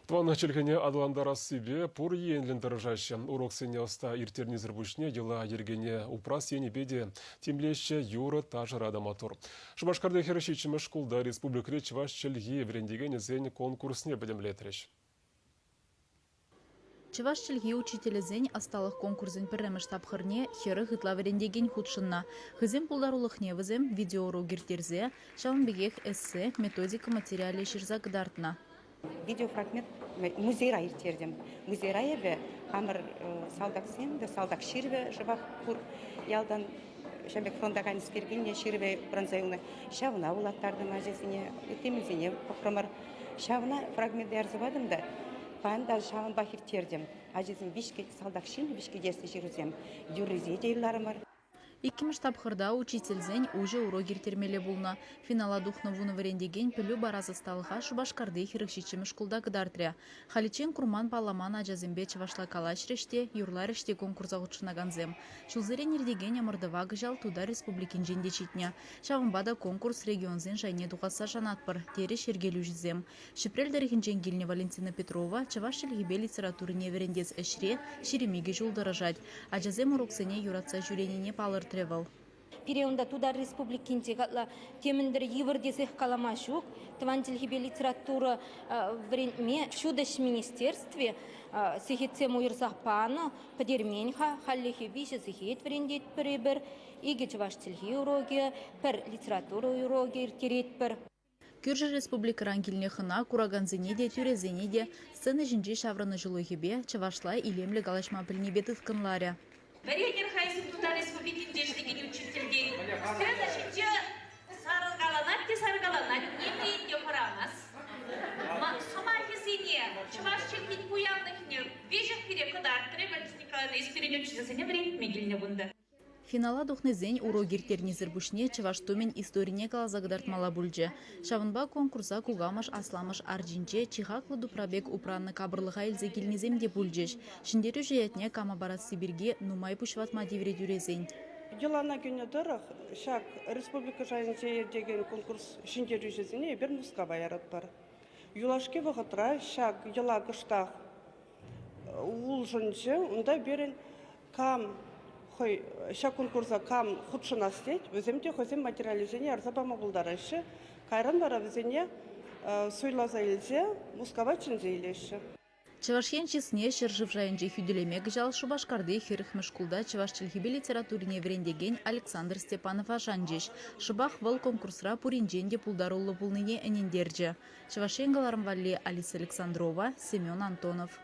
Тӑван чӗлхене аталантарассипе пур енлӗн тӑрӑшаҫҫӗ. Уроксене ӑста ирттернисӗр пуҫне йӑла-йӗркене упрас енӗпе те тимлеҫҫӗ, юрӑ-ташӑра та маттур. Шупашкарти 47-мӗш шкулта республикӑри чӑваш чӗлхи вӗрентекенӗсен конкурсне пӗтӗмлетрӗҫ. Чӑваш чӗлхи учителӗсен ӑсталӑх конкурсӗн пӗрремӗш тапхӑрне 40 ытла вӗрентекен хутшӑннӑ. Хӑйсен пултарулӑхне вӗсем видеоурок ирттерсе, ҫавӑн пекех эссе, методика материалӗ ҫырса кӑтартнӑ. Видеофрагмент музейра ирттертӗм. Музейра эпӗ хамӑр салтаксем те салтак ҫырӑвӗ шӑпах пур ялтан ҫавӑн пек фронта кайнӑскер килнӗ ҫырӑвӗ упранса юлнӑ. Ҫавна вулаттартӑм ачасене, ытти мӗнсене пӑхрӑмӑр. Ҫавна фрагмента ярса патӑм та паян та ҫавӑнпах ирттертӗм. Ачасем виҫ салтак ҫын виҫ кӗтеслӗ ҫырусем юррисене те юрларӑмӑр. Иккӗмӗш тапхӑрта учительсен уҫӑ урок ирттермелле пулнӑ. Финала тухнӑ вунӑ вӗрентекен пӗлӳ парас ӑсталӑха Шупашкарти 47-мӗш шкулта кӑтартрӗ. Халиччен курман-палламан ачасемпе чӑвашла калаҫрӗҫ те, юрларӗҫ те конкурса хутшӑнакансем. Ҫулсерен иртекен ӑмӑртӑва кӑҫал Тутар Республикинчен те ҫитнӗ. Ҫавӑнпа та конкурс регионсен шайне тухасса шанатпӑр, терӗҫ йӗркелӳҫӗсем. Ҫӗпрел тӑрӑхӗнчен килнӗ Валентина Петрова чӑваш чӗлхипе литературине вӗрентес ӗҫре 22 ҫул тӑрӑшать. Ачасем уроксене юратса ҫӳренине палӑртрӗ вӑл. Пире унта Тутар Республикинче катла темӗн-тӗр йывӑр тесех калама ҫук. Тӑван чӗлхепе литература вӗрентме Ҫут ӗҫ министерстви сехетсем уйӑрсах панӑ. Пӗтермен-ха, хальлӗхе виҫӗ сехет вӗрентетпӗр эпир. Икӗ чӑваш чӗлхи урокӗ, пӗр литература урокӗ ирттеретпӗр. Кӳршӗ республикӑран килнӗ хӑна куракансене те, тӳресене те сцена ҫинчи ҫаврӑнӑҫулӑхӗпе, чӑвашла илемлӗ калаҫма пӗлнипе тыткӑнларӗ. Вӗренер-ха эсир Тутар Республикинче ӗҫлекен учительтен. Сцена ҫинче саркаланать те саркаланать, нимрен те хӑрамасть. Сӑмахӗсене, чӑваш чӗлхин пуянлӑхне веҫех пире кӑтартрӗ Валентина Николаевна. Эс пирӗн учительсене вӗрентме килнӗ кунта. Финала тухнисен урок ирттернисӗр пуҫне чӑваш тумӗн историне каласа кӑтартмалла пулчӗ. Ҫавӑнпа конкурса кукамӑш-асламӑш арчинче чи хаклӑ тупра пек упраннӑ капӑрлӑха илсе килнисем те пулчӗҫ. Ҫӗнтерӳҫӗ ятне кама парасси пирки нумай пуҫ ватма тиврӗ тӳресен. Йӑлана кӗнӗ тӑрӑх ҫак республика шайӗнче иртекен конкурс ҫӗнтерӳҫӗсене эпир Мускава яратпӑр. Юлашки вӑхӑтра ҫак йӑла кӑштах улшӑнчӗ. Унта пирӗн кам хӑй ҫак конкурса кам хутшӑнас тет, вӗсем те хӑйсен материалӗсене ярса пама пултараҫҫӗ. Кайран вара вӗсене суйласа илсе Мускава чӗнсе илеҫҫӗ. Чӑваш Ен чысне ҫӗршыв шайӗнче хӳтӗлеме кӑҫал Шупашкарти 40-мӗш шкулта чӑваш чӗлхипе литературине вӗрентекен Александр Степанова шанчӗҫ. Шӑпах вӑл конкурсра пуринчен те пултаруллӑ пулнине ӗнентерчӗ. Чӑваш Ен кӑларӑм валли Алиса Александрова, Семен Антонов.